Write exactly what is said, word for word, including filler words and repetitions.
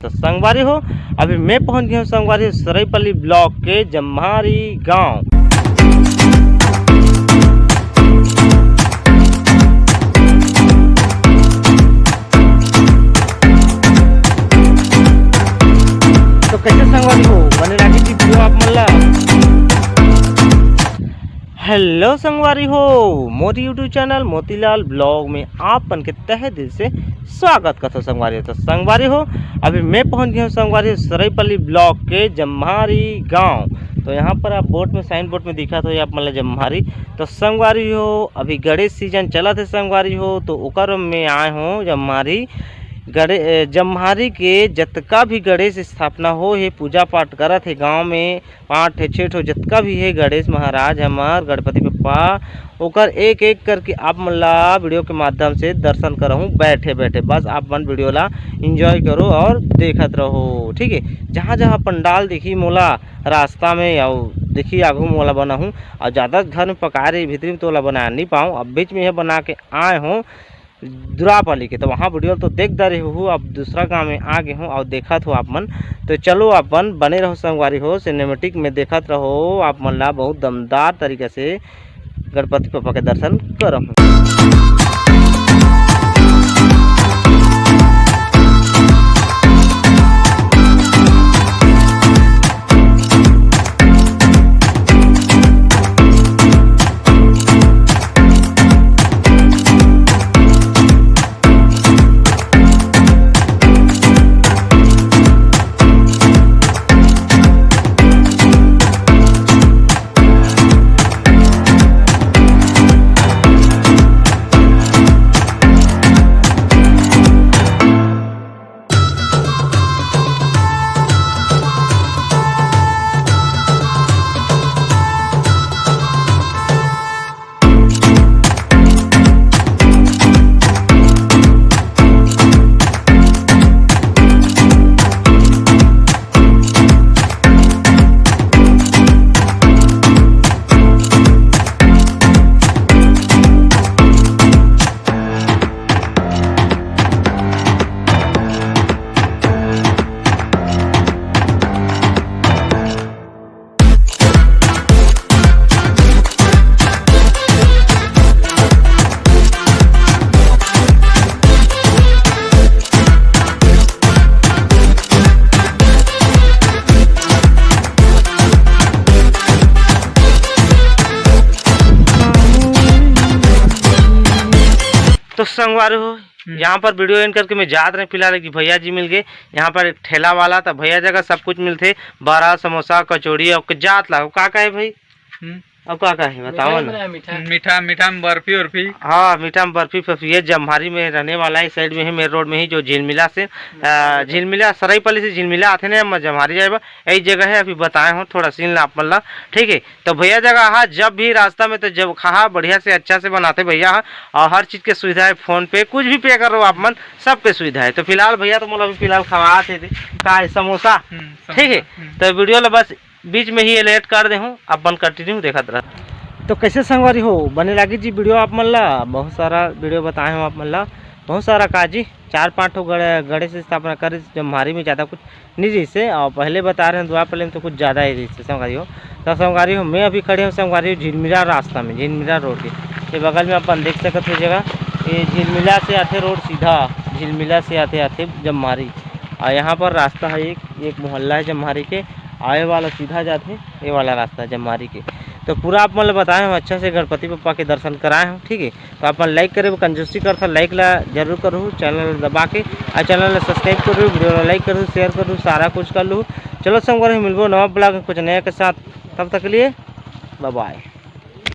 तो संगवारी हो, अभी मैं पहुंच गया हूँ संगवारी हो सरईपल्ली ब्लॉक के जम्हारी गांव। तो कैसे संगवारी हो, बने राखी जी वीडियो आप मन ला। हेलो संगवारी हो, मोर YouTube चैनल मोतीलाल ब्लॉग में आप मन के तहे दिल से स्वागत करथों संगवारी हो। तो संगवारी हो, अभी मैं पहुंच गया हूँ संगवारी हो सरईपल्ली ब्लॉक के जम्हारी गांव। तो यहाँ पर आप बोर्ड में, साइन बोर्ड में दिखत होही आप मन ला जम्हारी। तो संगवारी हो, अभी गणेश सीजन चलत हे संगवारी हो, तो ओकर में आए हों जम्हारी। गणे-, ए, जम्हारी के जतका भी गणेश स्थापना होहे, पूजा पाठ करत हे गांव में, पाँच ठे छे ठो जतका भी हे गणेश महाराज हमर गणपति बप्पा, ओकर एक एक करके आप मन ला वीडियो के माध्यम से दर्शन करहूँ बैठे बैठे। बस आप मन वीडियो ला एंजॉय करो और देखत रहो, ठीक है। जहाँ जहाँ पंडाल दिखी मोला रास्ता में, अउ देखी आगू मोला बनाहूँ, अउ ज़्यादा घर में पकाए रही, भीतरी में तो ओला बनाए नहीं पाऊँ। अब बीच में यह बना के आए हों दुरापल्ली के, तो वहाँ वीडियो तो देख डारे हो। अब दूसरा गांव में आ गए हों और देखत हो आप मन। तो चलो अपन बने रहो संगवारी हो, सिनेमेटिक में देखत रहो, आप मन ला बहुत दमदार तरीका से गणपति बप्पा के दर्शन करहूँ। तो संगवारी हो, हम्म। यहाँ पर वीडियो एंड करके मैं जात रहे फिलहाल कि भैया जी मिल गए। यहाँ पर एक ठेला वाला था, भैया जगह सब कुछ मिलथे, बड़ा, समोसा, कचौड़ी, अउ जात ला, का का हे भाई? हम्म। अउ का का हे, बताओ ना। मीठा, मीठा। मीठा, मीठा में बर्फी उर्फी। हाँ, मीठा में बर्फी फर्फी। ये जम्हारी में रहने वाला है, इस साइड में ही, मेन रोड में ही, जो झिलमिला से, अ, झिलमिला, सरईपल्ली से झिलमिला आथे ना, मैं जम्हारी जाए बर, यही जगह है। अभी बताए हों थोड़ा सीन ला आप मन ला, ठीक है। तो भैया जगह हा, जब भी रास्ता में तो जब खाहा बढ़िया से अच्छा से बनाते भैया हा, और हर चीज के सुविधा है, PhonePe कुछ भी पे करो आप मन, सबके सुविधा है। तो फिलहाल भैया तो मोला अभी फिलहाल खवात हे दे, का है, समोसा, हम्म, ठीक है। समोसा, हम्म। तो वीडियो ला बस बीच में ही एलेट कर दे हूँ, अपन कंटिन्यू देखत रह। तो कैसे संगवारी हो, बने लागी जी वीडियो आप मन ला? बहुत सारा वीडियो बताए हूँ आप मन ला, बहुत सारा काजी, चार पाँच ठो गणे-, गणेश स्थापना करे जम्हारी में, ज़्यादा कुछ नहीं रहिसे। और पहले बता रहे हैं दुआर पल्ली में तो कुछ ज़्यादा ही रहिसे संगवारी हो। तो संगवारी हो, मैं अभी खड़े हूँ संगवारी हो झिलमिला रास्ता में, झिलमिला रोड के, ये बगल में अपन देख सकत हो जगह, ये झिलमिला से आथे रोड सीधा, झिलमिला से आथे, आथे जम्हारी। और यहाँ पर रास्ता है एक, एक मोहल्ला है जम्हारी के, आए वाला सीधा जाथे, ये वाला रास्ता है जम्हारी के। तो पूरा आप मन ल बताए हूँ, अच्छा से गणपति बप्पा के दर्शन कराए हूँ, ठीक है। तो आप मन लाइक करे बर कंजूसी करथा, लाइक ला जरूर करूँ चैनल ला दबा के, और चैनल ला सब्सक्राइब करूँ, वीडियो ला लाइक करूँ, शेयर करूँ, सारा कुछ कर लूँ। चलो संगवारी हो, मिलबो नवा ब्लॉग में कुछ नया के साथ, तब तक के लिए बाय बाय।